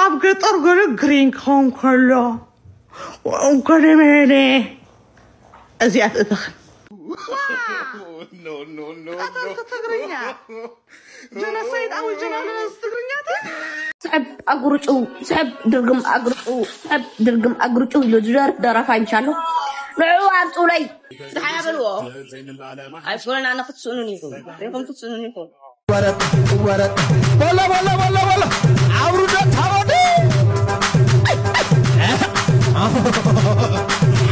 ኣብ ገጠር ገለ ግሪን ክኸውን ከሎ፣ ገለ መለ እዚኣ ትእተኽን። ቀተልቲ ትግርኛ። ጀኖሳይድ ኣውጅና ኣለና ትግርኛታት። ስሕብ ኣጉርጭው፣ ስሕብ ድርግም ኣጉርጭው፣ ስሕብ ድርግም ኣጉርጭው ኢሉ ዝደርፍ ደራፋይ ምሻሎ። ንዕኡ ኣምፅኡለይ። ዝሓያ በልዎ። ኣይፍረን ኣነ ክትስእኑን ኢኹም። ሪኹም ክትስእኑን ኢኹም። ወረድ ወረድ በሎ በሎ በሎ በሎ። ኣብሩ ደታወዲ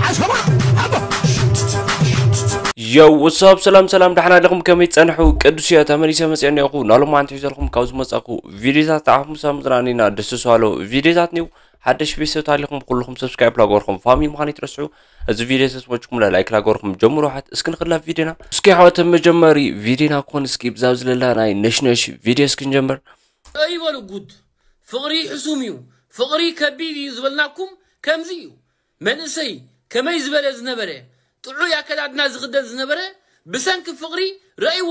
ሓሸማ ኣቦ። የው ወሳብ ሰላም ሰላም፣ ደሓና ኣለኹም? ከመይ ጸንሑ? ቅዱስ እየ፣ ተመሊሰ መጽአ እኒአኹ። ናሎም ኣንቲ ሒዘልኩም ካብ ዝመጻኹ ቪዲዮታት ተዓኹም ሳምዝናኒና ደስ ዝባሎ ቪዲዮታት ኒው። ሓደሽ ቤተሰብ ታሊኹም ኩልኹም ሰብስክራይብ ላገርኹም ፋሚሊ ምዃን ይትረስዑ። እዚ ቪዲዮ ተስሞችኩም ላይክ ላገርኹም ጀምሩ። ሓት እስኪ ንኽላ ቪዲዮና እስኪ ሓወተ መጀመሪ ቪዲዮና ኮን እስኪ ብዛብ ዝለላ ናይ ነሽነሽ ቪዲዮ እስኪ ንጀምር። ይበሉ ጉድ። ፍቕሪ ሕሱም እዩ፣ ፍቕሪ ከቢድ እዩ ዝበልናኩም ከምዚ እዩ። መንእሰይ ከመይ ዝበለ ዝነበረ ጥዑይ ኣከዳድና ዝኽደን ዝነበረ ብሰንኪ ፍቕሪ ረእይዎ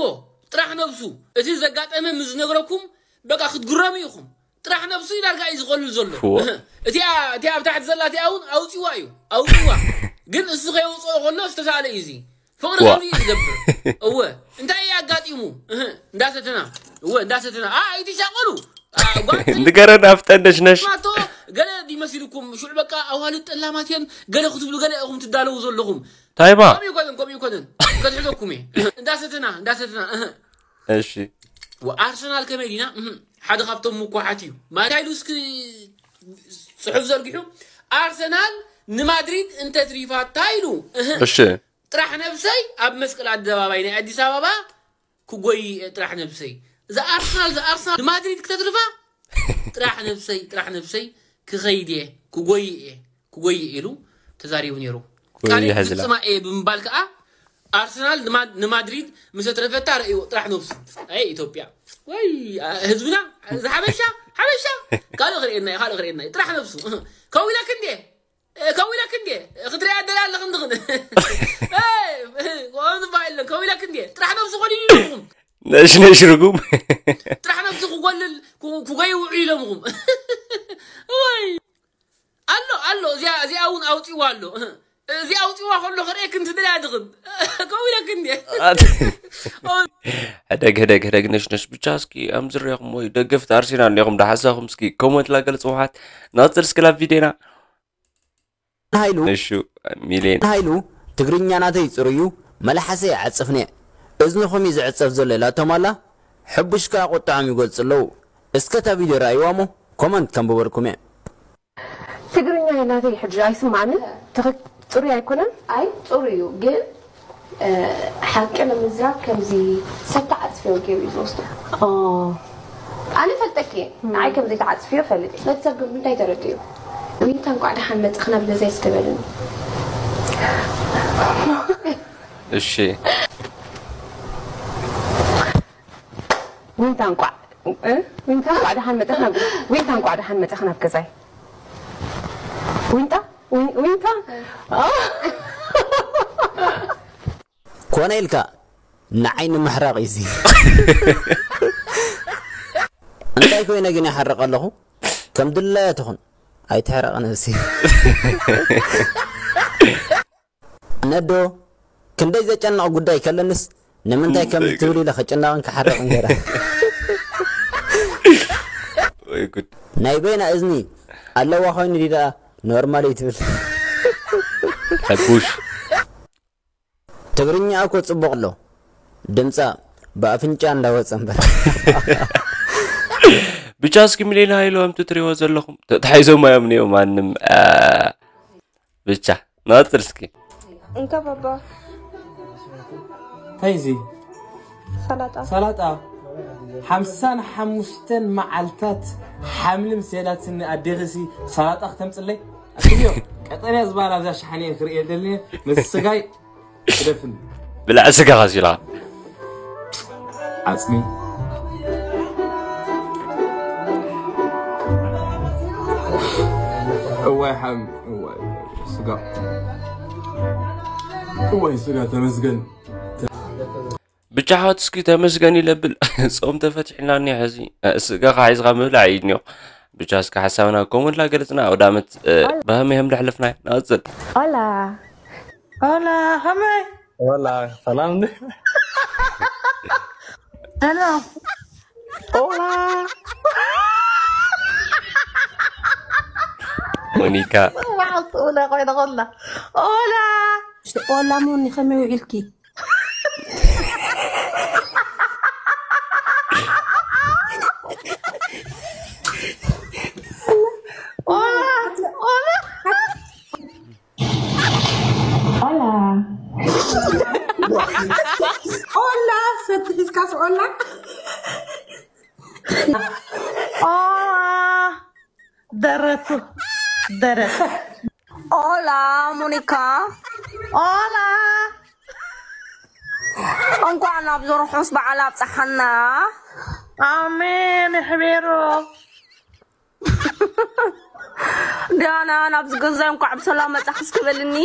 ጥራሕ ነብሱ። እቲ ዘጋጠመ ምስ ዝነግረኩም በቃ ክትግረሙ ኢኹም። ጥራሕ ነብሱ እዩ ዳርጋ እዩ ዝቐልል ዘሎ። እወ። እቲኣ እቲኣ ኣብ ታሕቲ ዘላ እቲኣ እውን ኣውፂዋ እዩ ኣውፂዋ። ግን እሱ ከየውፅኦ ከሎ ዝተሳእለ እዩ እዚ። ፍቕሪ ዋ። ከምዚ እዩ ዝገብር። እወ እንታይ እዩ ኣጋጢሙ? እህ፣ እንዳሰተና እወ እንዳሰተና ኣ ኣይትሻቐሉ። ኣ፣ ጓል ንገረና ፍጠን ነሽነሽ። ማቶ ገለ ይመሲልኩም ሽዑ በቃ ኣዋልድ ጠላማት እየን ገለ ክትብሉ ገለ ኢኹም ትዳለዉ ዘለኹም። ታይባ ከምኡ ይኮነን ከምኡ ይኮነን። ከትሕዘኩም እየ። እንዳሰተና እንዳሰተና እህ። እሺ ወኣርሰናል ከመይ ዲና እህ፣ ሓደ ካብቶም ምኳሓት እዩ። ማታ ኢሉ እስኪ ፅሑፍ ዘርጊሑ ኣርሰናል ንማድሪድ እንተትሪፋታ ኢሉ እህ። እሺ ጥራሕ ነብሰይ ኣብ መስቀል ኣደባባይ ናይ ኣዲስ ኣበባ ክጎይ እየ ጥራሕ ነብሰይ። እዛ ኣርሰናል እዛ ኣርሰናል ንማድሪድ ክተትርፋ ጥራሕ ነብሰይ ጥራሕ ነብሰይ ክኸይድ እየ ክጎይ እየ ክጎይ እየ ኢሉ ተዛሪቡ ነይሩ። ጎይ ቃል ይሕዝላ። ፍጽማ እየ ብምባል ከዓ ኣርሰናል ንማ- ንማድሪድ ምስ ኣትረፈታ ረእይዎ ጥራሕ ነብሱ። ኣይ ኢትዮጵያ ወይ አ- ህዝብና እዚ ሓበሻ ሓበሻ ካልእ ክርእየና እዩ ካልእ ክርእየና እዩ ጥራሕ ነብሱ። ከዊለክ እንዴ ከዊለክ እንዴ ክትሪኣ ደላ ኣለኽ እንድኽን ከምዚ ባይለን ከዊለክ እንዴ ጥራሕ ነብሱ ኮሊሉ ኢኹም ነሽነሽ ርጉም ጥራሕ ነብሱ ክጎልል ክጎይ ውዑ ኢሎምኹም። ወይ ኣሎ ኣሎ እዚኣ እዚኣ እውን ኣውፂዋ ኣሎ። እዚ ኣውፂዋ ከሎ ክርእየክ እንትደላ ድኽን ከዊለክ እንዴ ሕደግ ሕደግ ሕደግ ነሽነሽ ብቻ እስኪ ኣምዝርያኹም ወይ ደገፍቲ ኣርሴናል ኒኹም ዳሓሳኹም እስኪ ኮመንት ላገልፅ ውሓት ናፅር እስክላ ቪዲዮና ሃይሉ ነሹ ሚሊዮን ሃይሉ ትግርኛ ናተይ ፅሩዩ መላሓሰይ ይዓፅፍኒ እዝንኹም እዩ ዝዕፀፍ ዘሎ ኢላቶም ኣላ። ሕቡሽ ከዓ ቁጥዖም ይገልፁ ኣለዉ። እስከ እታ ቪድዮ ረኣይዋ እሞ ኮመንት ከንብበልኩም እየ። ትግርኛ ናተይ ሕጂ ኣይስማዕንን። ትኽክ- ፅሩይ ኣይኮነን። ኣይ ፅሩይ እዩ ግን ሓቂ ንምዝራብ ከምዚ ሰብ ተዓፅፍዮ ገይሩ እዩ ዝወስዶ። ኣነ ፈልጠኪ እየ ንዓይ ከም ዘይተዓፅፍዮ ፈልጥ እየ። ነቲ ሰብ ግን እንታይ ተረድእዮ? ዊንታ እንኳዕ ደሓን መፅእኽ ናብ ገዛይ ዝተበለኒ። እሺ ዊንታ እንኳዕ እ? ዊንታ እንኳዕ ደሓን መፅእኽ ናብ ዊንታ እንኳዕ ደሓን መፅእኽ ናብ ገዛይ። ዊንታ ዊን- ዊንታ ኮነ ኢልካ ንዓይ ንምሕራቕ እዩ እዚ። እንታይ ኮይነ ግን ይሓርቕ ኣለኹ? ከም ድላያ ትኹን ኣይትሕረቕ ነብሲ። ነዶ ክንደይ ዘጨንቕ ጉዳይ ከለንስ ንምንታይ ከም ትብል ኢለ ክጭነቕን ክሓርቕን ገይረ። ወይ ጉድ ናይ በይና እዝኒ ኣለዋ ኮይኑ ዲዳ ኖርማል እዩ ትብል። ሕቡሽ ትግርኛ እኮ ጽቡቕ ኣሎ ድምጻ ብኣፍንጫ እንዳወጸ እምበር። ብቻ እስኪ ሚሊዮን ሃይሎ ከምቲ ትሪእዎ ዘለኹም ተታሒዞም እዮም ኒኦ ማንም አ፣ ብቻ ናፅር እስኪ እንካ ባባ እንታይ እዚ ሰላጣ ሰላጣ ሓምሳን ሓሙሽተን መዓልታት ሓምሊ ምስ የዳትኒ ኣዴኺሲ ሰላጣ ክተምፅለይ ኣክልዮ ቀጠንያ ዝበሃል ኣብዛ ሸሓኒ ክርእየ ደልኒ ምስ ስጋይ ክደፍን ብልዕ ስጋ ካሲላ ዓፅሚ እዋይ ሓም እዋይ ስጋ እዋይ ስጋ ተመስገን ብቻ ሓወት እስኪ ተመስገን ይለብል ፆም ተፈትሒና እኒኦ ሕዚ ስጋ ካሒዝካ ምብላዕ እዩ እኒኦ ብቻ እስከ ሓሳብና ኮመንት ላገለጽና ኣውደ ዓመት ብኸመይ ከም ደሕለፍና ንቐጽል። Hola. Hola, ከመይ? Hola, ሰላም እንዴ? Hello. Hola. ሞኒካ መዓልቲ ኡለ ኮይነ ከላ ኦላ Hola ሞኒ ከመይ ውዒልኪ? ኦላ ኦላ Hola. Hola, ሰቲ ሒዝካስ ኦላ? ኦላ ደረቱ ደረት ኦላ ሞኒካ ኦላ እንኳዕ ናብዚ ርሑስ በዓል ኣብፀሓና። ኣሜን። ይሕቤሮ ዲያና ናብዚ ገዛይ እንኳዕ ብሰላም መፃኽስ ክበልኒ።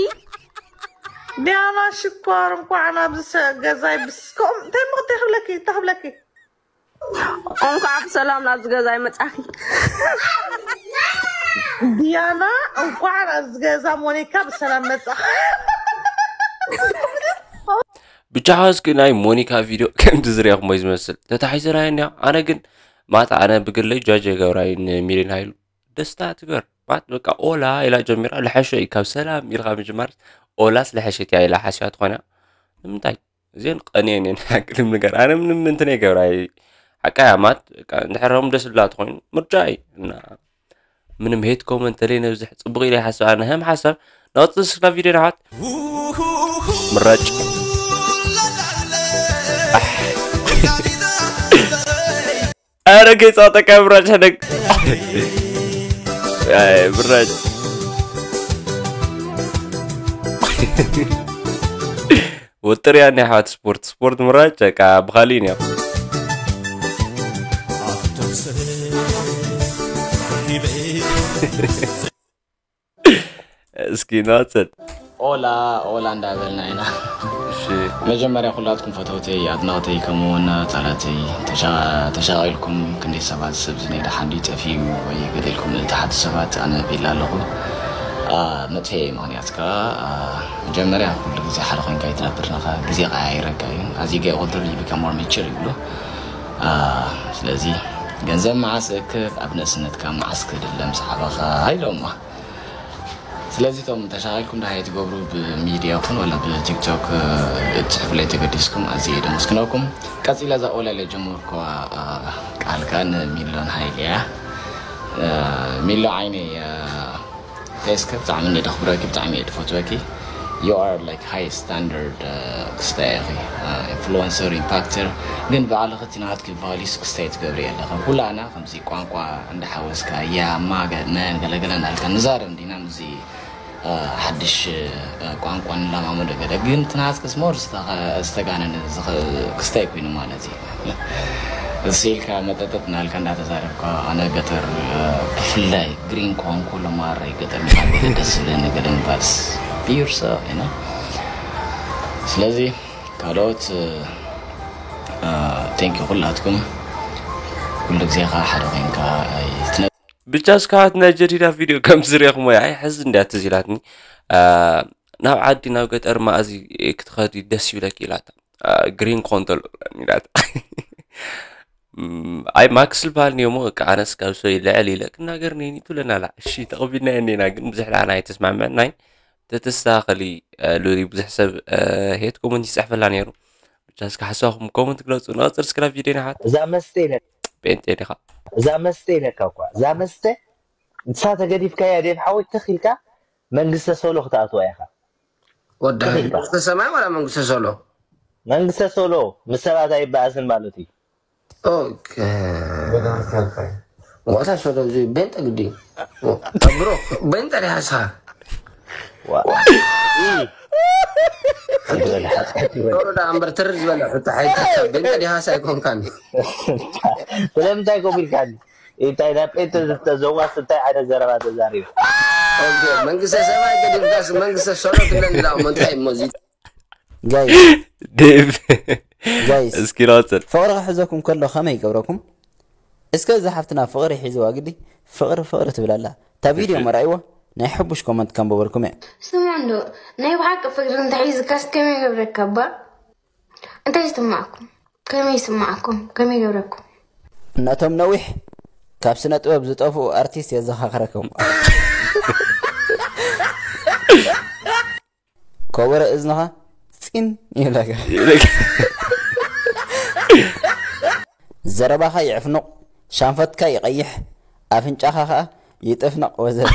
ዲያና ሽኮር እንኳዕ ናብዚ ሰ- ገዛይ ብስኮም እንታይ ምቕቲ ክብለኪ እንታይ ክብለኪ እንኳዕ ብሰላም ናብዚ ገዛይ መፃኺ። ዲያና እንኳዕ ናብዚ ገዛ ሞኒካ ብሰላም መፃ ብቻ እስኪ ናይ ሞኒካ ቪድዮ ከምቲ ዝሪእኹሞ እዩ ዝመስል ተታሒዘናዮ እኒኣ። ኣነ ግን ማታ ኣነ ብግለይ ጃጅ የገብራይ ንሚሊዮን ሃይሉ ደስታ ትግበር ማት በቃ ኦላ ኢላ ጀሚራ ልሐሸ እዩ ካብ ሰላም ኢልካ ምጅማር ኦላስ ልሐሸት እያ ኢላ ሓሲባ ትኾን እያ። ንምንታይ እዚን ቀንየን እየን ሓቅልም ነገር ኣነ ምንም እንትን የገብራይ ሓቃ እያ ማት በቃ እንድሕረም ደስ ብላ ትኾይኑ ምርጫ እዩ እና ምንም ሄት ኮመንት ተለይ ነብዝሕ ፅቡቅ ኢለ ይሓስብ ኣነ ከም ሓሳብ ናውፅእ ስክላ ቪድዮ ንሓት ምራጭ ኣረ ከይፃወጠካ ምራጭ ሕደግ ምራጭ ወጥርያ ናይ ኣሕዋት ስፖርት ስፖርት ምራጭ በቃ ብኻሊእ እዮም እስኪ ናፅል ኦላ ኦላ እንዳበልና ኢና። መጀመርያ ኩላትኩም ፈተውተይ ኣድነቕተይ ከምኡውን ጸላእተይ ተሻ- ተሻቒልኩም ክንደይ ሰባት ሰብ ዝነይ ደሓን ድዩ ጠፊኡ ወይ ገለ ኢልኩም እትሓቱ ሰባት ኣነ ቤላ ኣለኹ። አ፣ መጥፍኤ ምኽንያት ከኣ አ፣ መጀመርያ ኩሉ ግዜ ሓደ ኮይንካ ኣይትነብርን ኢኻ፣ ግዜ ቀያይረካ እዩ። As you get older you become more mature ይብሉ። አ፣ ስለዚ ገንዘብ መዓስ እክብ ኣብ ንእስነትካ መዓስ ክድለም ሰሓበኻ ኢሎማ። ስለዚ እቶም ተሻቒልኩም ደሃይ ትገብሩ ብሚድያ ይኹን ወላ ብቲክቶክ እትፅሕፉለይ ተገዲስኩም ኣዝየ ደመስግነኩም። ቀፂለ እዛ ኦላል የጀመርኩዋ ቃል ከዓ ንሚሎን ሃይለ እያ። ሚሎ ዓይነይ ተስከ ብጣዕሚ እየ ደኽብረኪ ብጣዕሚ እየ ድፈትወኪ። You are like high standard ክስታይ ኢኺ ኢንፍሉወንሰር ኢምፓክተር ግን ባዕልኺ እቲ ናትኪ ቫሊስ ክስታይ ትገብሪ ኣለኺ ኩላና ከምዚ ቋንቋ እንዳሓወስካ ያማ መን ገለገለ እንዳልካ ንዛረብ እንዲና ምዚ ሓድሽ ቋንቋ ንለማመዶ ገለ ግን ትናትክስ ሞር ዝተጋነነ ክስታይ ኮይኑ ማለት እዩ እሲልካ መጠጠጥ ናልካ እንዳተዛረብካ ኣነ ገጠር ብፍላይ ግሪን ኮንኩ ለማራይ ገጠር ምሓገለ ደስ ዝብለኒ ገለ ምባልስ ብዩርሰ ና ስለዚ ካልኦት ቴንኪ ኩላትኩም ኩሉ ግዜ ከዓ ሓደ ኮይንካ ኣይትነ ብቻ እስካት ናይ ጀዲዳ ቪድዮ ከም ዝሪእኹሞ እያ ኣይ ሕዚ እንድያ ትዝ ኢላትኒ ናብ ዓዲ ናብ ገጠር ማእዚ ክትኸዲ ደስ ይብለክ ኢላታ ግሪን ኮንተል ኢላታ ኣይ ማክስ ልበሃል እሞ በቃ ኣነስ ካብ ሰው ይልዕል ኢለ ክናገር ነይኒ ትብለና ኣላ እሺ ተቐቢልና እኒና ግን ብዙሕ ደኣ ናይ ተስማምዐን ናይ ተተስተኻኸሊ ሉሊ ብዙሕ ሰብ ሄት ኮመንት ይፅሕፈላ ነይሩ ብቻ እስከ ሓሳብኩም ኮመንት ግለፁ ንቐፅል እስክላ ቪድዮ ንሓት እዛ መስተ ኢለ ጴንጤ ዲኻ እዛ መስተ ኢለካ እኳ እዛ መስተ ንሳ ተገዲፍካያ ዴብ ሓወይ ተኺልካ መንግስተ ሶሎ ክትኣትዋ ኢኻ ወዲ መንግስተ ሰማይ ዋላ መንግስተ ሶሎ መንግስተ ሶሎ ምስ ሰባት ኣይበኣስን ማለት እዩ ሞታ ሶሎ እዚ ቤንጠ ግዲ ብሮ ቤንጠ ዲሃሳ ሶሎ ዳ እምበር ትርር ዝበለ ሕቶ ሓይታ ቤንጠ ዲሃሳ ኣይኮንካን ስለምንታይ ኮም ኢልካኒ እንታይ ናብ ጴንጠ ዝተዘዋስ እንታይ ዓይነት ዘረባ ተዛሪበ መንግስተ ሰማይ ገዲፍካስ መንግስተ ሶሎ ክለኒ ዳ እሞ እንታይ እሞ እዚ ጋይስ ዴቭ ጋይስ እስኪ ናውፅል ፍቕሪ ክሕዘኩም ከሎ ከመይ ይገብረኩም እስከ እዛ ሓፍትና ፍቕሪ ሒዝዋ ግዲ ፍቕሪ ፍቕሪ ትብል ኣላ። እታ ቪድዮ መርኣይዎ፣ ናይ ሕቡሽ ኮመንት ከንብበልኩም እየ። ስምዑ እንዶ፣ ናይ ብሓቂ ፍቕሪ እንተሒዝካስ ከመይ ይገብረካ እባ? እንታይ ይስምዓኩም? ከመይ ይስምዓኩም? ከመይ ይገብረኩም? ነቶም ነዊሕ ካብ ስነ ጥበብ ዝጠፍኡ ኣርቲስት የዘኻኽረኩም። ከበሮ እዝንኻ ፂን ይብለካ። ዘረባኻ ይዕፍኑቕ፣ ሻንፈትካ ይቐይሕ፣ ኣፍንጫኻ ኸኣ ይጥፍንቕ ወዘተ።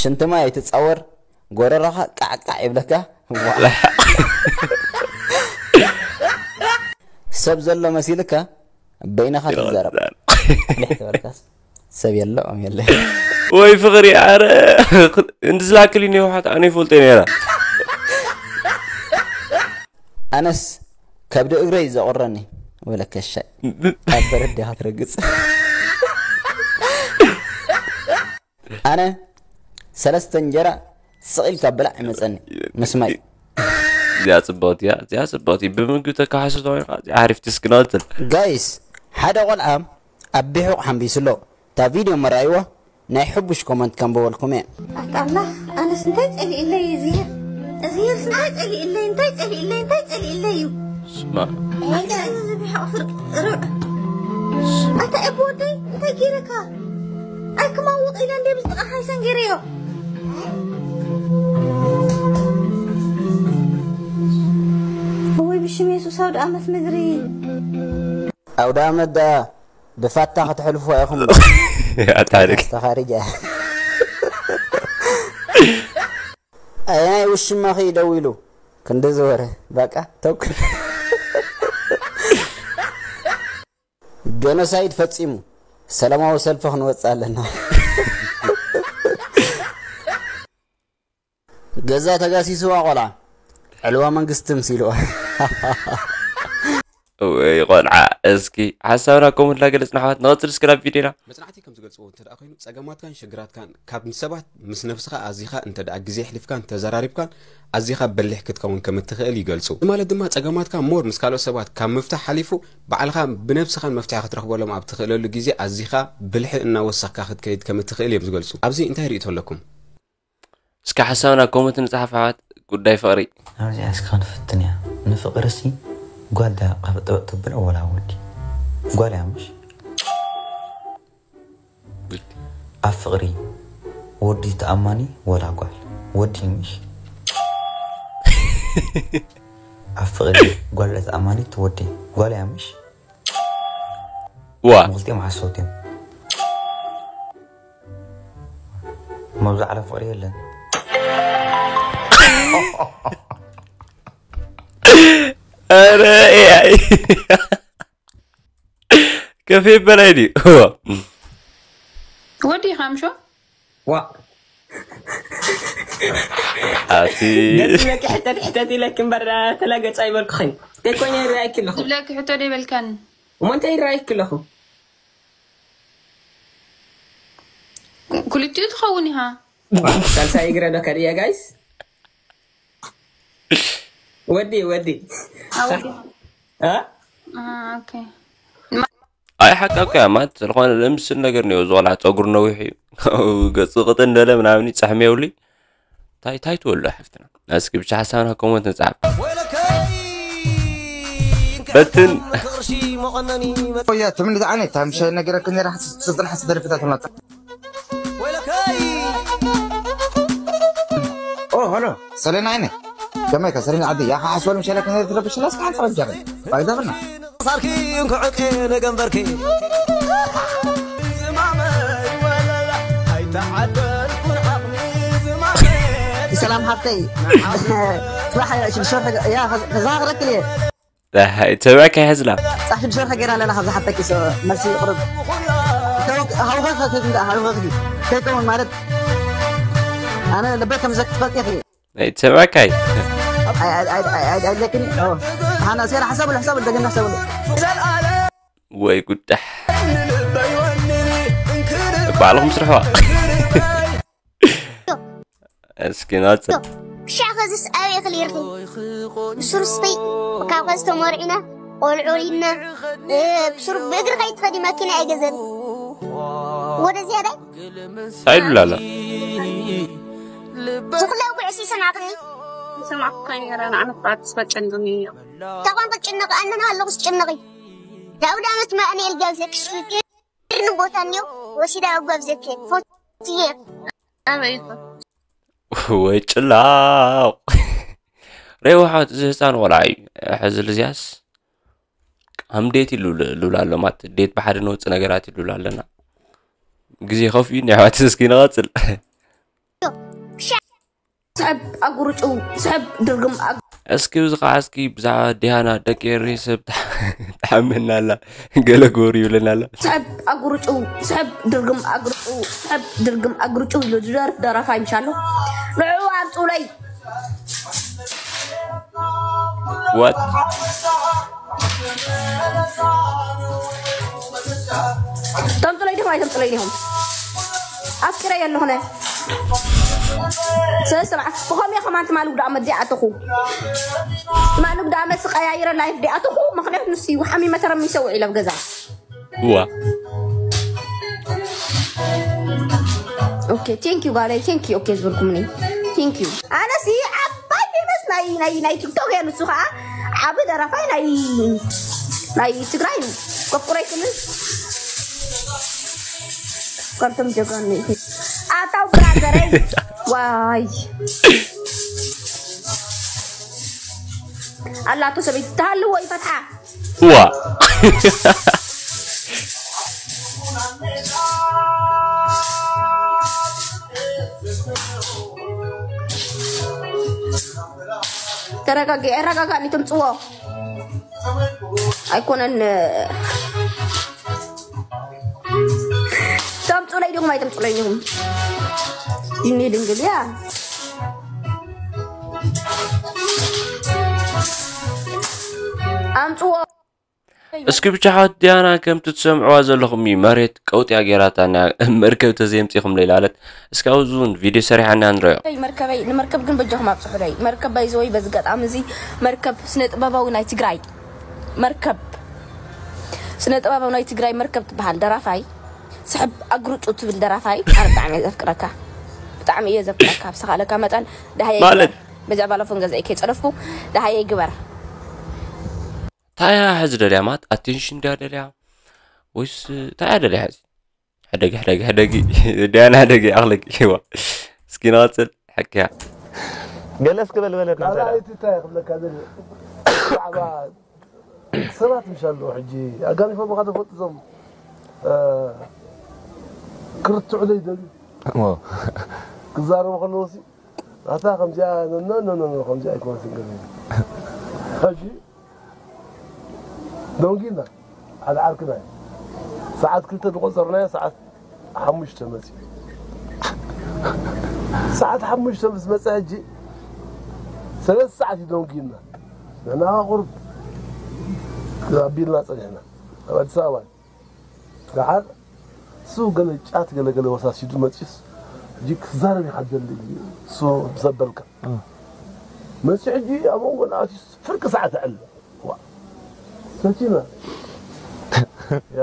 ሽንቲ ማይ ኣይትጻወር፣ ጎረሮኻ ቃዕቃዕ ይብለካ። ዋ። ሰብ ዘሎ መሲልካ በይንኻ ትዛረብ። ቁሊሕ ተበልካስ ሰብ የለ ኦም የለ። ወይ ፍቕሪ፣ ኣረ እንድዝላክልኝ ህወሓት ኣነ ይፈልጦ ነይራ። ኣነስ ከብዲ እግረይ ዘቑረኒ ወለከሻይ ኣብ በረድ ዲኻ ትረግጽ። ኣነ ሰለስተ እንጀራ ስቕ ኢልካ ብላዕ ይመጸኒ ምስ ማይ። እዚኣ ጽብቕቲ እያ፣ እዚኣ ጽብቕቲ። ብምግቢ ተካሕሱ ተኾይንካ እዚኣ ሓሪፍ ትስክና ትል። ጋይስ፣ ሓደ ቆልዓ ኣብ ቢሑቕ ሓምቢሱ ኣሎ። እታ ቪድዮ መርኣይዋ ናይ ሕቡሽ ኮመንት ከንብበልኩም እየ። ኣታ ኣምላኽ፣ ኣነስ እንታይ ጸሊእለይ እዩ እዚ? እዚ ህይወትስ እንታይ ጸሊእለይ፣ እንታይ ጸሊእለይ፣ እንታይ ጸሊእለይ እዩ? ስማ። እንታይ እዚ ብሕቕ ፍርቂ ርዕ? ኣታ ኤቦ ወደይ፣ እንታይ ገይረካ? ኣይክማውቕ ኢለ እንዴ ብዝጥቓ ሓይሰን ገይረዮ። እወይ ብሽም የሱስ ኣውደ ኣመት ምድሪ። ኣውደ ኣመት ደኣ ብፋታ ክትሕልፉ ኢኹም። ኣታሪክ ተኻሪጃ። ኣየናይ ውሽማኺ ደዊሉ ክንዲ ዝበረ በቃ ተኩል። ጀኖሳይድ ፈጺሙ ሰላማዊ ሰልፊ ክንወጽእ ኣለና። ገዛ ተጋሲስዋ ቆልዓ ዕልዋ መንግስቲ ምሲልዋ። ወይ ቆልዓ። እስኪ ሓሳብና ኮመንት ላገለጽና ኣሕዋት ንቐጽል እስኪ ናብ ቪድዮና። መጽናዕቲ ከም ዝገልጽዎ እንተ ደኣ ኮይኑ ጸገማትካን ሽግራትካን ካብ ንሰባት ምስ ነብስኻ ኣዚኻ እንተ ደኣ ግዜ ኣሕሊፍካን ተዘራሪብካን ኣዚኻ በሊሕ ክትከውን ከም እትኽእል ይገልጹ። እዚ ማለት ድማ ጸገማትካ ሞር ምስ ካልኦት ሰባት ካብ ምፍታሕ ሓሊፉ ባዕልኻ ብነብስኻን መፍትሒ ክትረኽበሎም ኣብ ትኽእለሉ ግዜ ኣዚኻ ብልሒ እናወሰኽካ ክትከይድ ከም እትኽእል እዮም ዝገልጹ። ኣብዚ እንታይ ርእይቶ ኣለኩም? እስከ ሓሳብና ኮመንት ንጽሓፍ ኣሕዋት ጉዳይ ፍቕሪ። ኣብዚኣ እስከ ክንፍትን እያ። ንፍቕርሲ ጓል ድያ ካብ ጥበቕ ተብሎ ወላ ወዲ? ጓል እያ ምሽ? ኣብ ፍቕሪ ወዲ ተኣማኒ ወላ ጓል? ወዲ ምሽ? ኣብ ፍቕሪ ጓል ተኣማኒት ወዲ ጓል እያ ምሽ? ዋ መኽልቲኦም ሓሶት እዮም። መብዛዕለ ፍቕሪ የለን። ኧረ ኤኣይ ከፌ በላይ ድዩ? ወዲ ሓምሾ ዋ ኣቲ ደስ ዝብለኪ ሕተት ሕተት ኢለኪ እምበር ተላገጻ ይበልኩኽን። እንታይ ኮይነ ይረኣየኪ ኣለኹ? ዝብለኪ ሕቶ ዶ ይበልካኒ? እሞ እንታይ ይረኣየኪ ኣለኹ? ክልቲኡ ትኸውን ኢኻ። ሳልሳይ እግረ ዶ ከርእየ ጋይስ? ወዲ ወዲ ኣወዲ እ? ኦኬ ኣይ ሓቃ እኮ እያ ማለት ዝኾነ ለምስል ነገር ነው ዝቆልዓ ፀጉር ነዊሕ እዩ ገፁ ቅጥ እንደለ ምናምን ፃሕሚ የብሉ ታይ ታይ ትወሉ ሓፍትና እስኪ ብቻ ሓሳብና ኮመንት ንፅሓፍ በትን ያ ትምኒ ዝዓይነት ታምሻ ነገረክ ነራ ስልጠና ሓስ ደርፍታት ማለት ኦ ሄሎ ሰሌና ዓይነ ከመይ ከ ሰሌና ዓዲ ያ ሓስወል ምሸለክ ነር ትረብሽላ እስካ ሓንሳ ወጃበ ባይዳብና ሳርኪ እንኩ ዕቄ ነገንበርኪ ዝማመይ ወለላ ኣይተዓደልኩን ዓቕሚ ዝማመይ ሰላም ሓፍተይ ጽባሕ ሽዱሽተ ወርሒ ያ ከዛኽረክል እየ ዳሃይ ተባዕካ ይሕዝላ ጻሕ ሽዱሽተ ወርሒ ገይራ ኣለና ካብ ዝሓተኪ መልሲ ይቕርብ ሃውኸ ከክድ ሃውኸ ከይከውን ማለት ኣነ ልበይ ከም ዘክትፈልጥ ኢኺ ናይ ተባዕካይ ኣይለክን ሓና ሴራ ሓሳብ ሓሳብ ደገና ሓሳብ ወይ ጉዳሕ ባዕልኹም ስርሕዋ እስኪ ናጽ ክሻዕ ኸዝስ ኣበይ ክሊርኺ ብሱርስተይ ካብ ኸዚ ተመርዒና ቆልዑ ኢልና ብስሩ ብእግሪ ከይትኸዲ መኪና ኣይገዘን ወደ ዝያዳ እንታይ ይብላላ ዝኽለ ጉዕሲ ሰማዕክኒ ሰማዕኩ ከይረ ንዓመት በዓል ስበጨንቅኒ ተቋም ክጭነቕ ኣነና ኣለኹ ስጭነቒ ዳውድ ኣመት ማእኔል ጋብዘ ክሽፍልክ ን ቦታ እኒዮ ወሲዳ ኣብ ጋብዘክ ፎትየ ኣበይ ወይ ጭላቕ ሬዋ ሓወት እዚ ህፃን ቆልዓ እዩ ሕዝል እዚያስ ኣምዴት ይሉል ሉል ኣሎ ማት ዴት ብሓደ ነውፅ ነገራት ይሉል ኣለና ግዜ ከፍዩ ናይ ኣሕዋት እስኪ ንቐፅል ስሕብ ኣጉርጭው ስሕብ ድርግም ኣግ- እስኪ እዚ ከዓ እስኪ ብዛዕባ ዲያና ደቂ ኤሪ ሰብ ተሓመና ኣላ ገለ ጎር ይብለና ኣላ ስሕብ ኣጉርጭው ስሕብ ድርግም ኣጉርጭው ስሕብ ድርግም ኣጉርጭው ኢሉ ዝደርፍ ደራፋይ ምሻሎ ንዕኡ ኣምፅኡለይ What? ተምፅለይ ዲኹም ኣይተምፅለይ ዲኹም ኣፍቂረ የለኹነ ሰለስተ መዓልቲ ብኸምየ ከማን ትማሊ ጉዳመት ዲኣተኹ ትማሊ ጉዳመት ስቀያይረ ላይፍ ዲኣተኹ ምክንያቱ ንሱ እዩ ሓሚመ ተረሚሰ ውዒለ ኣብ ገዛ እዋ ኦኬ ቴንክ ዩ ጋለይ ቴንክ ዩ ኦኬ ዝበልኩምኒ ቴንክ ዩ ኣነሲ ዓባይ ፌመስ ናይ ናይ ናይ ቲክቶክ እየ ንሱ ከዓ ዓቢ ደራፋይ ናይ ናይ ትግራይ እዩ ከፍቁረይ ክምን ከምቶም ጀጋኑ ኣታው ብራዘረይ ዋይ ኣላቶ ሰበይቲ ትሃልዎ ይፈትሓ ዋ ተረጋጊ ረጋጋኒ ትምፅዎ ኣይኮነን ተምፁለይ ዲኹም ኣይተምፁለይ ዲኹም ይኒ ድንግል እያ ኣምፅዎ እስኪ ብቻ ሓወት ዲያና ከምቲ ትሰምዕዋ ዘለኹም እዩ መሬት ቀውጢያ ጌራታና መርከብ ተዘየምፂኹም ለይላለት እስኪ ኣብዚ እውን ቪድዮ ሰሪሓና ንረዮ መርከበይ ንመርከብ ግን በጃኹም ኣብፅሑለይ መርከብ ባይዘወይ በዚ ገጣሚ እዚ መርከብ ስነ ጥበባዊ ናይ ትግራይ መርከብ ስነ ጥበባዊ ናይ ትግራይ መርከብ ትበሃል ደራፋይ ስሕብ ኣግርጩ ትብል ደራፋይ ኣነ ብጣዕሚ እየ ዘፍቅረካ ብጣዕሚ እየ ዘፍቅረካ ብዝተኻለካ መጠን ደሃየ ማለት በዚኣ ባለፎን ገዛኢ ከይፀደፍኩ ደሃየ ግበር ታያ ሕዚ ደልያ ማለት ኣቴንሽን ድያ ደልያ ወይስ ታያ ደልያ ሕዚ ሕደጊ ሕደጊ ሕደጊ ድያና ሕደጊ ኣኽለቂ ዋ እስኪ ንቐፅል ሕክያ ገለስ ክበል በለትና ካልኣይቲ እንታይ ክብለካ ደልየ ብዛዕባ ሰባት ምሻ ኣለዉ ሕጂ ኣጋኒፎም ካ ተፈልጡ እዞም ክርትዑ ዘይደልዩ ክዛረቡ ከለዉ ሲ ኣታ ከምዚኣ ኖኖኖኖ ከምዚኣ ኣይኮነትን ገለ ሕጂ ደንጊና ሓደ ዓርክና እዩ ሰዓት ክልተ ዝቆፀርናዮ ሰዓት ሓሙሽተ መፂኡ ሰዓት ሓሙሽተ ምስ መፀ ሕጂ ሰለስተ ሰዓት እዩ ደንጊና ንሕና ቁርብ ኣቢልና ፀኒሕና ኣብ ኣዲስ ኣበባ ደሓር እሱ ገለ ጫት ገለ ገለ ወሳሲዱ መፂስ ሕጂ ክዛረብ ኢኻ ደሊ እሱ ዘበልካ መፂ ሕጂ ኣብ መንጎ ንኣትዩ ፍርቂ ሰዓት ዕል ዋ ሰቲና ያ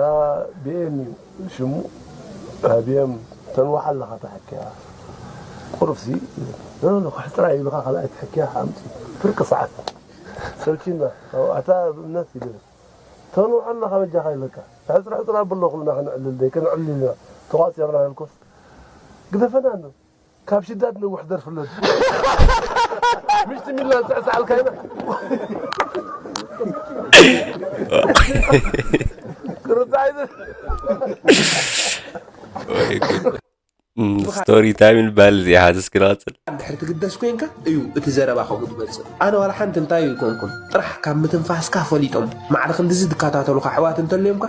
ቢኤም እዩ ሽሙ ቢኤም ተንዋሓ ኣለኻ ተሕክያ ቁርብሲ ክሕፅራ ኢልኻ ካልኣይ ተሕክያ ኣምፂ ፍርቂ ሰዓት ሰልኪና ኣታ እምነት ይብል ተንውሐና ካበጃኻ ኢለካ ሕፅር ሕፅር ኣብሎ ኩልና ክንዕልል ደይ ክንዕልል ኢና ተቋፂርና ኢልኩስ ግደፈና ኣሎ ካብ ሽዳድ ነውሕ ደርፍለት ምሽቲ ሚላን ስዕስዓልካ ኢና ርፃይ ስቶሪ ታይም ንበሃል እዚኣ ሓዚ እስኪ ንቐፅል ድሕሪ ትግደስ ኮይንካ እዩ እቲ ዘረባ ከምኡ ትመፅእ ኣነ ዋላ ሓንቲ እንታይ ኣይኮንኩን ጥራሕ ካብ ምትንፋስካ ፈሊጦም ማዕረ ክንድዚ ዝከታተሉካ ኣሕዋት እንተልዮምካ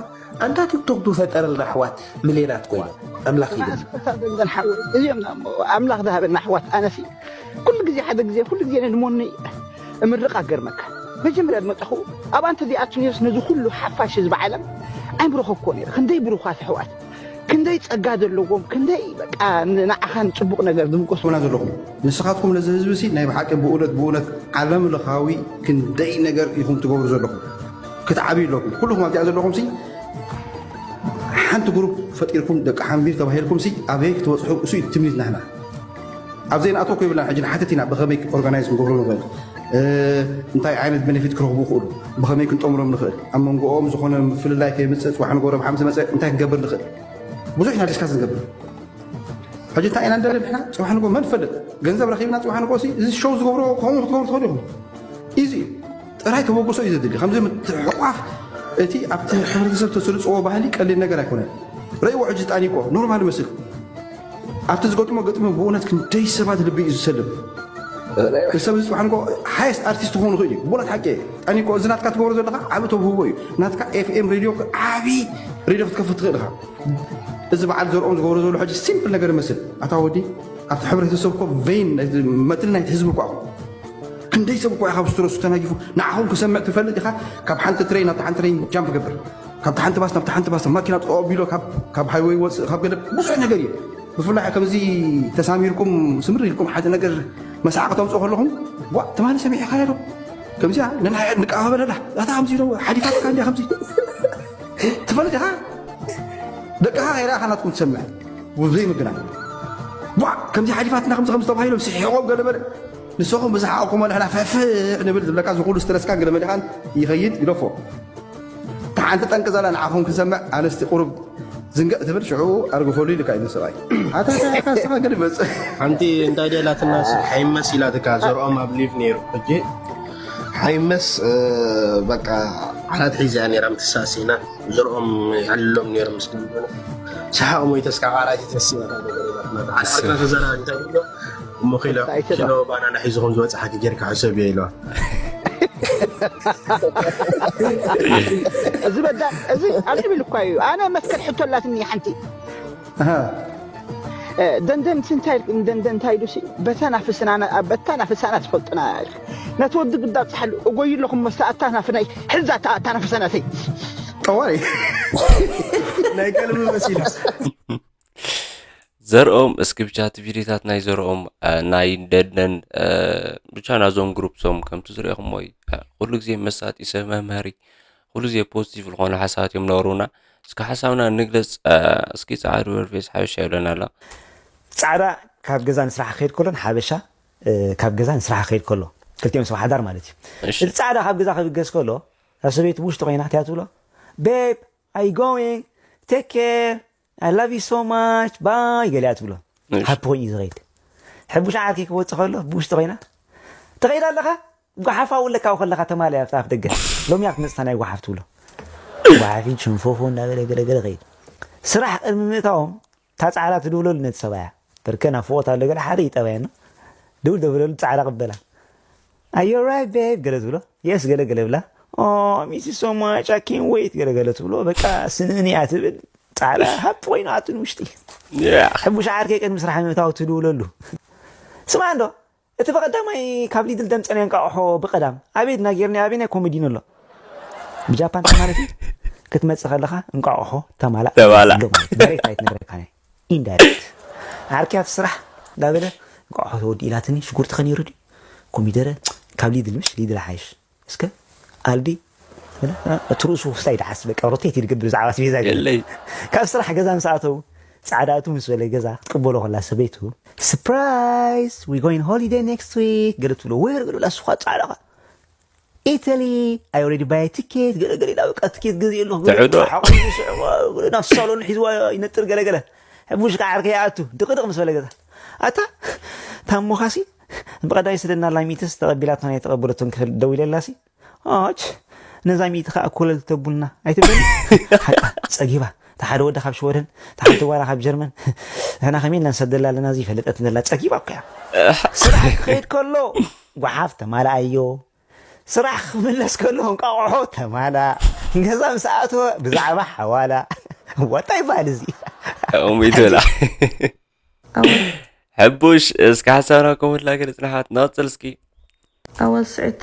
ኣንታ ቲክቶክ ዝፈጠረልና ኣሕዋት ምሌናት ኮይኖም ኣምላኽ ይብል እዚኦም ኣምላኽ ዝሃበና ኣሕዋት ኣነሲ ኩሉ ግዜ ሓደ ግዜ ኩሉ ግዜ ነድሞኒ እምርቕ ኣገርመካ መጀመርያ ዝመጣኹ ኣብ ኣንተ ዲኣትኒዮስ ነዚ ኩሉ ሓፋሽ ህዝቢ ዓለም ኣይምረኸብኮ ነይረ ክንደይ ብሩኻት ኣሕዋት ክንደይ ጸጋ ዘለዎም ክንደይ በቃ ንዓኻን ጽቡቕ ነገር ዝምጎስና ዘለኹም። ንስኻትኩም ነዚ ህዝቢ ሲ ናይ ብሓቂ ብእውነት ብእውነት ዓለም ለኻዊ ክንደይ ነገር ኢኹም ትገብሩ ዘለኹም። ክትዓብዩ ኣለኩም። ኩልኹም ኣብዚኣ ዘለኹም ሲ ሓንቲ ግሩፕ ፈጢርኩም ደቂ ሓምቢር ተባሂልኩም ሲ ኣበይ ክትበፅሑ እሱ እዩ ትምኒት ናህና። ኣብ ዘይንኣትዎ እኮ ይብላን ሕጂ ንሓተት ኢና ብኸመይ ኦርጋናይዝ ክንገብሮ ንኽእል፣ እንታይ ዓይነት ቤኔፊት ክረኽቡ ይኽእሉ፣ ብኸመይ ክንጠምሮም ንኽእል፣ ኣብ መንጎኦም ዝኾነ ምፍልላይ ከይምፅእ ፅዋሕ ንጎ ረብሓ ምስ መፀ እንታይ ክንገብር ንኽእል፣ ብዙሕ ኢና ዲስካስ ንገብር። ሕጂ እንታይ ኢና ንደሊ ንሕና? ፅባሕ ንጎ መን ፈልጥ? ገንዘብ ረኺብና ፅባሕ ንጎ ሲ እዚ ሾው ዝገብሮ ከምኡ ክትገብሩ ትኽእሉ ኢኹም። ኢዚ ጥራይ ተበግሶ እዩ ዘድሊ። ከምዚ ምትሕቋፍ እቲ ኣብቲ ሕብረተሰብ ተስርፅዎ ባህሊ ቀሊል ነገር ኣይኮነን። ረእይዎ ሕጂ ጣኒቆ ኖርማል መስል ኣብቲ ዝገጥሞ ገጥሚ ብእውነት ክንደይ ሰባት ልቢ እዩ ዝሰልብ። ሰብ እዚ ፅባሕ ንጎ ሃይስት ኣርቲስት ክኸውን ይኽእል እዩ። ብእውነት ሓቂ ጣኒቆ እዚ ናትካ ትገብሮ ዘለካ ዓብ ተብህቦ እዩ። ናትካ ኤፍኤም ሬድዮ ዓብ ሬድዮ ክትከፍት ትኽእል ኢኻ። እዚ በዓል ዘርኦም ዝገብሮ ዘሎ ሕጂ ሲምፕል ነገር ይመስል። ኣታ ወዲ ኣብቲ ሕብረተሰብ እኮ ቬን መትል ናይቲ ህዝቢ እኳ ክንደይ ሰብ እኳ ካብ ስትረሱ ተናጊፉ ንዓኹም ክሰምዕ ትፈልጥ ኢኻ። ካብ ሓንቲ ትሬን ናብቲ ሓንቲ ትሬን ጃምፕ ገብር፣ ካብቲ ሓንቲ ባስ ናብቲ ሓንቲ ባስ ማኪና ጠጠው ኣቢሎ ካብ ሃይወይ ወፅእ ካብ ገለ ብዙሕ ነገር እዩ። ብፍላይ ከምዚ ተሳሚርኩም ስምር ኢልኩም ሓደ ነገር መሳዕ ከተምፅኡ ከለኹም ዋ ትማሊ ሰሚዕኻዮ ዶ ከምዚኣ ነናይ ንቃባበለላ ኣታ ከምዚ ዶ ሓሊፋትካ እንዲያ ከምዚ ትፈልጥ ኢኻ። ደቅኻ ከይረኣኻ ናትኩም ትሰምዕ ብዘይ ምግናን ዋ ከምዚ ሓሊፋትና ከምዚ ከምዚ ተባሂሎም ስሒቖም ገለ በለ ንስኹም ብዝሓቕኩም ንሕና ፈፍሕ ንብል ዝብለካ ዝኩሉ ስትረስካን ገለ መሊኻን ይኸይድ ይለፎ። እታ ሓንቲ ጠንቂ ዘላ ንዓኹም ክሰምዕ ኣንስቲ ቁሩብ ዝንገእ ትብል ሽዑ ኣርግፈሉ ኢልካ እዩ ሰብኣይ ኣታ ካስኻ ገለ መፅእ ሓንቲ እንታይ ደላትና ሓይመስ ኢላትካ ዘርኦም ኣብ ሊቭ ነይሩ ሕጂ ሓይመስ በቃ ዓራት ሒዛ ነራ ምትሳሲና ዘርኦም ይዓልሎም ነይሮም ምስ ሰሓቕ ሞይተስ ካብ ዓራት ተሲና ዓራት ተዘራ እንታይ እሞ ኪሎ ኪሎ ባናና ሒዝኹም ዝወፅእ ሓቂ ጌርካ ሕሰብ እየ ኢለዋ እዚ በዳ እዚ ኣልዕብ ኢሉ እኳ እዩ ኣነ መትከል ሕቶ ኣላትኒ ሓንቲ ደንደን እንታይ ደንደን እንታይ ኢሉ በታ ናፍስና በታ ናፍሳና ትፈልጥና ነቲ ወዲ ግዳ ኣብፅሓሉ እጎዩ ኣለኹም መስተኣታ ናፍናይ ሕዛ ተኣታ ናፍሳናተይ ጠዋይ ናይ ቀልቢ መሲሉ ዘርኦም እስኪ ብቻ እቲ ቪዲዮታት ናይ ዘርኦም ናይ ደደን ብቻ ናዞም ግሩፕ ሶም ከምቲ ዝሪኢኹሞ እዩ ኩሉ ግዜ መሳጢ ሰብ መምሃሪ ኩሉ ግዜ ፖዚቲቭ ዝኾኑ ሓሳባት እዮም ነቕርቡና እስኪ ሓሳብና ንግለፅ እስኪ ፃዕዱ ወርፌስ ሓበሻ ይብለና ኣሎ ፃዕዳ ካብ ገዛ ንስራሕ ከይድ ከሎን ሓበሻ ካብ ገዛ ንስራሕ ከይድ ከሎ ክልቲኦም ሰብ ሓዳር ማለት እዩ እቲ ፃዕዳ ካብ ገዛ ክብገስ ከሎ ሰበይቲ ውሽጢ ኮይና እንታይ ትብሎ ቤብ I going take care I love you so much bye ገሊኣ ትብሎ ሓፒ ኮይኑ እዩ ዝኸይድ ሕቡሽ ዓርኪ ክወፅእ ከሎ ብውሽጢ ኮይና ትኸይድ ኣለኻ ጓሓፋ ውለካ ከለኻ ተማሊ ኣብታ ኣፍ ደገ ሎሚ ኣብ ትመፅታ ናይ ጓሓፍ ትብሎ ጓሓፊ ሽንፎፎ እንዳበለ ገለገለ ኸይድ ስራሕ ቅድሚ ምእታዎም እታ ፃዕዳ ትድውለሉ ነቲ ሰብኣያ በርከ ናብ ፍቆት ኣሎ ገለ ሓደ ይጠባየና ድውል ደብለሉ ፃዕዳ ቅበላ ኣዮ ራይት ቤብ ገለ ትብሎ የስ ገለ ገለ ብላ ሚስ ሶ ማች ኣኪን ወይት ገለ ገለ ትብሎ በቃ ስንእን እያ ትብል ፃዕዳ ሃብ ኮይና ኣትን ውሽጢ ሕቡሽ ዓርከይ ቅድሚ ስራሕ ምእታው ትድውለሉ ስማ እንዶ እቲ ብቐዳማይ ካብ ሊድል ደምፀናዮ እንቃቑሖ ብቐዳም ኣበይ ድና ጌርናዮ ኣበይ ናይ ኮሜዲን ኣሎ ብጃፓን ማለት እዩ ክትመፅእ ከለኻ እንቃቑሖ ተማላእ ተማላእ ዳይሬክት ኣይትነግረካ ናይ ኢንዳይሬክት ዓርክያ እቲ ስራሕ እንዳበለ እንቃቑሖ ተወዲ ኢላትኒ ሽጉርቲ ከነይሩ ድዩ ኮሚደረ ካብ ሊድል ምሽ ሊድል ሓይሽ እስከ ኣልዲ እቲ ርእሱ ክስታይ ደሓስ በቃ ሮቴት ይድግብ ብዛዕባ ኣስቤዛ የለይ ካብ ስራሕ ገዛ ምስ ኣተው ጻዕዳ እቱ ምስ በለ ገዛ ክትቅበሎ ከላ ሰበይቱ surprise we going holiday next week ገለ ትብሎ ወይ ገለ ብላ ስኳ ጻዕዳ ኢታሊ I already buy ticket ገለ ገለ ኢላ በቃ ትኬት ገዚኡ ኣለኹ ትዕዶ ናብ ሳሎን ሒዝዋ ይነጥር ገለ ገለ ሕቡሽ ከዓ ዓርከ ይኣቱ ድቕድቕ ምስ በለ ገዛ ኣታ ታሞኻሲ ብቐዳይ ስደድና ኣላ ሚእትስ ተቐቢላቶ ናይ ተቐበለቶን ክፍል ደው ኢለላሲ ኣች ነዛ ሚእቲ ከዓ ኮለል ተቡልና ኣይትብለኒ ሓቃ ፀጊባ እታ ሓደ ወዳ ካብ ሽወደን እታ ሓንቲ ጓላ ካብ ጀርመን ንሕና ከመይ ኢልና ንሰደላ ኣለና እዚ ይፈለጠት ዘላ ፀጊባ እኮ እያ ስራሕ ክኸይድ ከሎ ጓሓፍ ተማልኣዮ ስራሕ ክምለስ ከሎ እንቃቑሖ ተማላ ገዛ ምስ ኣተወ ብዛዕባ ሓዋላ ዋታ ይበሃል እዚ ከምኡ ይትብላ ሕቡሽ እስከ ሓሳብና ከምኡ ኢልና ክንጽንሓት ንቕጽል እስኪ ኣወል ስዒድ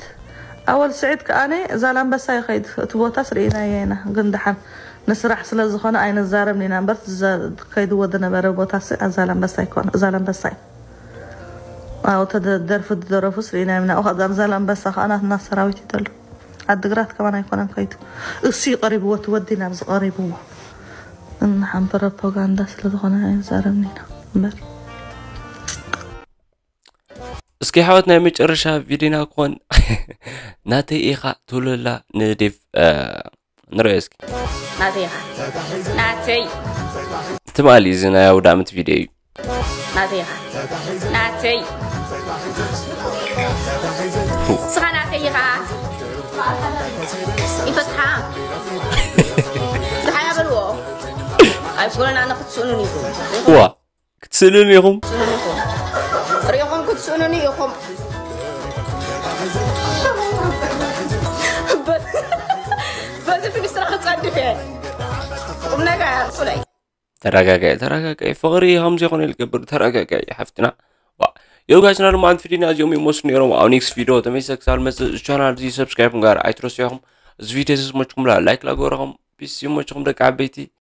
ኣወል ስዒድ ከኣነ ዛላምበሳ ይኸይድ እቲ ቦታስ ርኢናዮ ኢና ግን ደሓን ንስራሕ ስለ ዝኾነ ኣይንዛረብን ኢና እምበር ከይድዎ ዝነበረ ቦታስ ኣብ ዛላምበሳ ኣይኮነ ዛላምበሳ እዩ ኣብኡ ደርፊ ዝደረፉስ ርኢናዮም ኢና ኣብኡ ከኣ ዛላምበሳ ከኣ ናትና ሰራዊት እዩ ዘሎ ዓድግራት ከማን ኣይኮነን ከይቱ፣ እሱ እዩ ቀሪብዎ፣ እቲ ወዲ ናብዚ ቀሪብዎ። እና ሓን ፕሮፓጋንዳ ስለ ዝኾነ ኣይዛረብን ኢና እምበር። እስኪ ሓወት ናይ መጨረሻ ቪዲዮና ክኾን ናተይ ኢኻ ትብለላ ንዴቭ ንርኦ እስኪ። ናተይ ኢኻ ናተይ ትማሊ እዚ ናይ ኣውዳመት ቪዲዮ እዩ። ናተይ ኢኻ ናተይ ስኻ ናተይ ኢኻ ይፈትሓ ድሓያ በልዎ ኣይኮነን ኣነ ክትስእኑን እዩ ዋ ክትስእሉን ኢኹም ሪኹም ክትስእኑን ኢኹም በዚ ፊኒስትራ ክፀድፍ እየ ቁም ነገር ኣርሱለይ ተረጋጋይ ተረጋጋይ ፍቕሪ ከምዚ ይኾነ ልገብር ተረጋጋይ ሓፍትና ዋ የውጋስና ድማ ኣንት ቪዲዮና እዚኦም ይመስሉ ነይሮም ኣብ ኔክስት ቪዲዮ ተመይሰ ክሳብ መፅእ ቻናል እዚ ሰብስክራይብ ጋር ኣይትረስዑ ኢኹም እዚ ቪዲዮ እዚ ዝመችኩም ላ ላይክ ላገበረኹም ፒስ ይመችኹም ደቂ ዓበይቲ